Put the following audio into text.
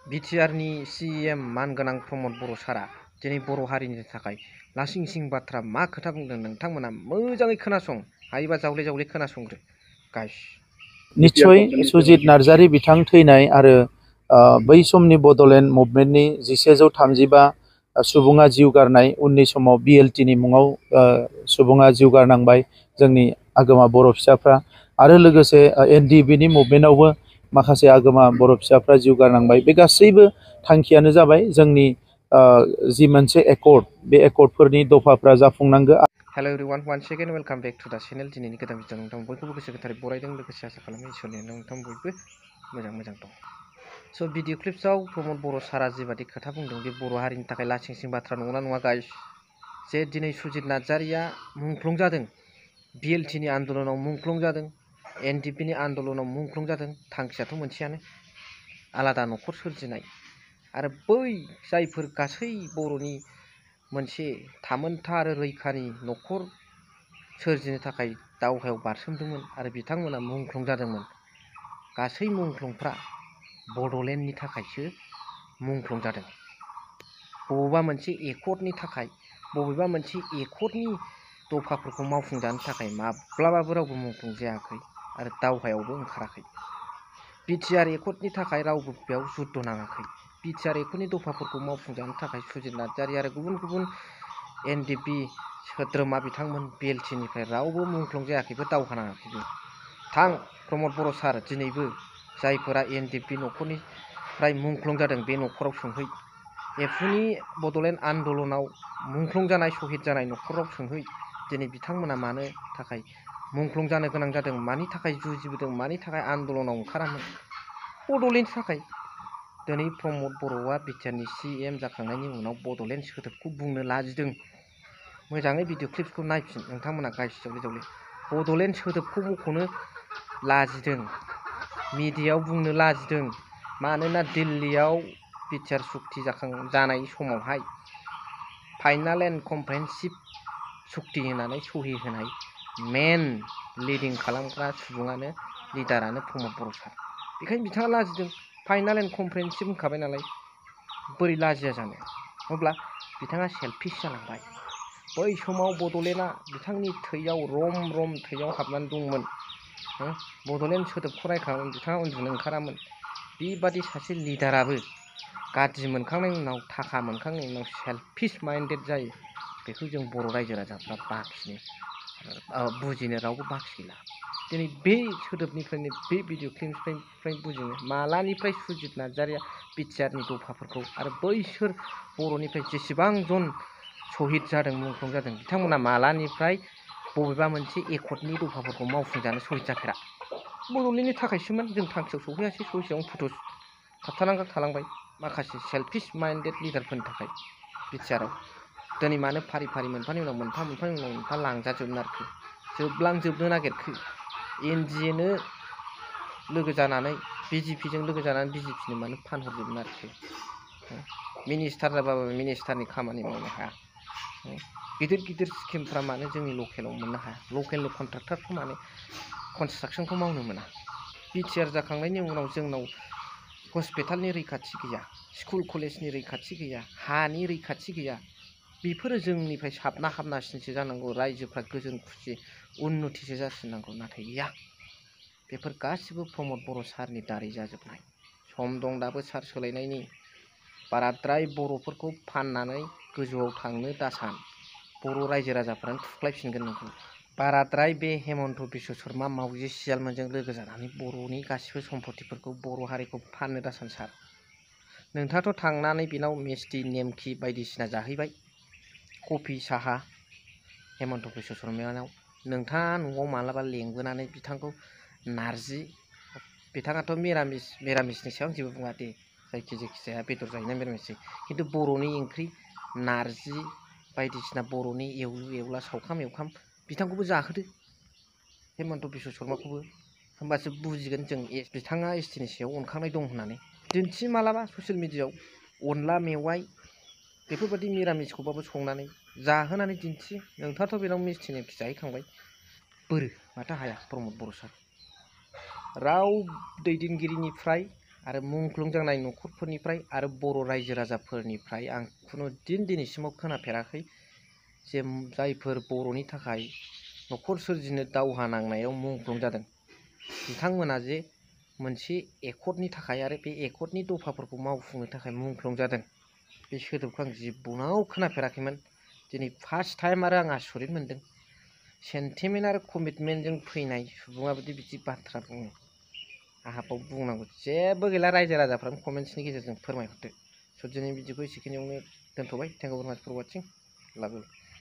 बिटिआरनि CEM मानगोनां प्रमद बर' सारा दिनै बर' हारिनि थाखाय लासिं सिं बाथ्रा मा खोथा बुंदों नोंथांमोना मोजाङै खोनासं, हायोबा जावले जावले खोनासंग्रो गाइस। निश्चय सुजित नार्जारी बिथां थैनाय आरो बै समनि बड'लेण्ड मुभमेन्टनि 1135 सुबुङा जिउ गारनाय, उननि समाव BLTनि मुङाव सुबुङा जिउ गारनांबाय जोंनि आगोमा बर' फिसाफ्रा, आरो लोगोसे NDBनि मुभमेन्टआवबो माखासे आगोमा बर' फिसाफ्रा जिउ गारनांबाय। बे गासैबो थांखियानो जाबाय जोंनि जि मोनसे एकर्ड, बे एकर्डफोरनि दफाफ्रा जाफुंनांगौ। Hello everyone, once again welcome back to the channel. दिनैनि गोदान भिडिअ नोंथां बयखौबो गोसो गोथारै बरायदों, लोगोसे आसा खालामो इसोरनि नोंथां बयबो मोजां दं। स' भिडिअ क्लिप्सआव प्रमद बर' सारा जिबादि खोथा बुंदों बे बर' हारिनि थाखाय लासिं सिं बाथ्रा नंगौना नङा गाइस? जे दिनै सुजित नार्जारिया मुंख्लं जादों, BLTनि आन्दलनाव मुंख्लं जादों, NDBनि आन्दलनाव मुंख्लं जादों, थांखियाथ' मोनसेयानो, आलादा न'खर सोरजिनाय। आरो बै जायफोर गासै बर'नि मोनसे थामोनथा आरो रैखानि न'खर सोरजिनो थाखाय दावहायाव बारसोमदोंमोन आरो बिथांमोना मुंख्लं जादोंमोन, गासै मुंख्लंफ्रा बड'लेण्डनि थाखायसो मुंख्लं जादों। बबेबा मोनसे एकर्डनि थाखाय, बबेबा मोनसे एकर्डनि दफाफोरखौ मावफुंजानो थाखाय माब्लाबाबो रावबो मुंख्लं जायाखै आरो दावहायावबो ओंखाराखै। बिटिआर एकर्डनि थाखाय रावबो बेयाव जुद्ध नाङाखै। बिटिआर एकर्डनि दफाफोरखौ मावफुंजानो थाखाय सुजित नार्जारि आरो गुबुन NDB सोद्रोमा बिथांमोन BLTनिफ्राय रावबो मुंख्लं जायाखैबो, दावहा नाङाखैबो। थां प्रमद बर' सार, दिनैबो जायफोरा NDB न'खरनिफ्राय मुंख्लं जादों बे न'खराव सोंहै, एबसुनि बड'लेण्ड आन्दलनाव मुंख्लं जानाय, सहिद जानाय न'खराव सोंहै, दिनै बिथांमोना मानो थाखाय मुंख्लं जानो गोनां जादों, मानि थाखाय जुजिबोदों, मानि थाखाय आन्दलनाव ओंखारामोन, बड'लेण्डनि थाखाय। दिनै प्रमद बर'आ बिटिआरनि CEM जाखांनायनि उनाव बड'लेण्ड सोदोबखौ बुंनो लाजिदों। मोजाङै भिडिअ क्लिप्सखौ नायफिन नोंथांमोना गाइस, जावले जावले। बड'लेण्ड सोदोबखौ मख'नो लाजिदों, मिडियायाव बुंनो लाजिदों, मानोना दिल्लीयाव बिटिआर सुक्ति जानाय समावहाय फाइनाल एन्ड कमप्रेहेनसिभ सुक्ति होनानै सहि होनाय मेन लिडिं खालामग्रा सुबुङानो, लिडारानो प्रमद बर' सार। बेखायनो बिथाङा लाजिदों। फाइनाल एन्ड कमप्रेहेनसिभ होनखाबाय नालाय बोरै लाजिया जानो? अब्ला बिथाङा सेल्फिश जालांबाय। बै समाव बड'लेण्डआ बिथांनि थैयाव, रम थैयाव हाबनानै दंमोन। बड'लेण्ड सोदोबखौ रायखांनानै बिथाङा उन्दुनो ओंखारामोन। बेबादि सासे लिडाराबो गाद्रि मोनखांनायनि उनाव, थाखा मोनखांनायनि उनाव सेल्फिश माइन्डेड जायो, बेखौ जों बर' रायजो राजाफ्रा बुजिनो रावबो बाखि गैला। दिनै बे सोदोबनिफ्रायनो, बे भिडिअ क्लिपनिफ्राय बुजिनो, मालानिफ्राय सुजित नार्जारिया बिटिआरनि दफाफोरखौ आरो बैसोर बर'निफ्राय जेसेबां जन सहिद जादों, मुंख्लं जादों, बिथांमोना मालानिफ्राय बबेबा मोनसे एकर्डनि दफाफोरखौ मावफुंजानो सहिद जाफेरा? बड'लेण्डनि थाखायसोमोन। जों थांखियाव सौहैयासै, ससेयावनो फुथुस थाबथानांगौ थालांबाय माखासे सेल्फिश माइन्डेड लिडारफोरनि थाखाय बिटिआरआव। दिनै मानो फारि फारि मोनफानि उनाव मोनफा लांजाजोबनो नागिरखो, जोबलांजोबनो नागिरखो? NDAनो लोगो जानानै, BJPजों लोगो जानानै BJPनो मानो फानहरजोबनो नागिरखो? मिनिस्टार जाबाबो मिनिस्टारनि खामानि मावनो हाया। गिदिर स्किमफ्रा मानो जोंनि लकेलाव मोननो हाया? लकेलनि कन्ट्राक्टरफ्रा मानो कनस्ट्राक्सनखौ मावनो मोना? बिटिआर जाखांनायनि उनाव जोंनाव हस्पिटालनि रैखाथि गैया, स्कुल कलेजनि रैखाथि गैया, हानि रैखाथि गैया। बेफोरो जोंनिफ्राय साबना हामनासिनसो जानांगौ, रायजोफ्रा गोजोन खुसि उन्नतिसो जासिननांगौ, नाथाय गैया। बेफोर गासिबो प्रमद बर' सारनि दारै जाजोबनाय। सम दं दाबो सार सोलायनायनि। बाराद्राय बर'फोरखौ फाननानै गोजौआव थांनो दासान, बर' रायजो राजाफ्रानो थुख्लायफिनगोन नोंखौ। बाराद्राय बे हेमन्त बिश्व शर्मा मावजि सियालमोनजों लोगो जानानै बर'नि गासिबो सम्पतिफोरखौ, बर' हारिखौ फाननो दासान सार। नोंथाङाथ' थांनानै बेनाव मिस्टि नेमखि बायदिसिना जाहैबाय, कफि साहा, हेमन्त बिश्व शर्मानाव। नोंथाङा न'आव मालाबा लेंबोनानै बिथांखौ नारजि, बिथाङाथ' मिरामिसनि सायाव जेबो बुङा दे, जायखिजाया बेदर जायोना मिरामिस जायो, खिन्थु बर'नि ओंख्रि नारजि बायदिसिना, बर'नि एवलु एवला, सावखाम एवखाम बिथांखौबो जाहोदो, हेमन्त बिश्व शर्माखौबो। होमबासो बुजिगोन जों बिथाङा STनि सायाव अनखांनाय दं होननानै। दिन्थि मालाबा ससियेल मिडियायाव अनला मेवाइ बेफोरबायदि मिरामिसखौबाबो संनानै जाहोनानै दिन्थि। नोंथाङाथ' बेनाव मिस्टि नेमखि जाहैखांबाय, बोरो माथो हाया प्रमद बर' सार? राव दैदेनगिरिनिफ्राय आरो मुंख्लं जानाय न'खरफोरनिफ्राय आरो बर' रायजो राजाफोरनिफ्राय आं खुनु दिनैसिमाव खोनाफेराखै जे जायफोर बर'नि थाखाय न'खर सोरजिनो दावहा नांनायाव मुंख्लं जादों बिथांमोना जे मोनसे एकर्डनि थाखाय आरो बे एकर्डनि दफाफोरखौ मावफुंनो थाखाय मुंख्लं जादों बे सोदोबखौ आं जिबनाव खोनाफेराखैमोन। दिनै फार्स्ट टाइम आरो आं आसरित मोनदों सेन्टिमेन्ट आरो कमिटमेन्टजों फैनाय सुबुङाबोदि बिदि बाथ्रा बुङो। आंहा बाव बुंनांगौ जेबो गैला, रायजो राजाफ्रानो कमेन्ट्सनि गेजेरजों फोरमायहरदो। स' दिनै बिदिखौ एसेखिनियावनो दोनथ'बाय। थेंक इउ भेरि माच फर वाचिं। लाभ इउ।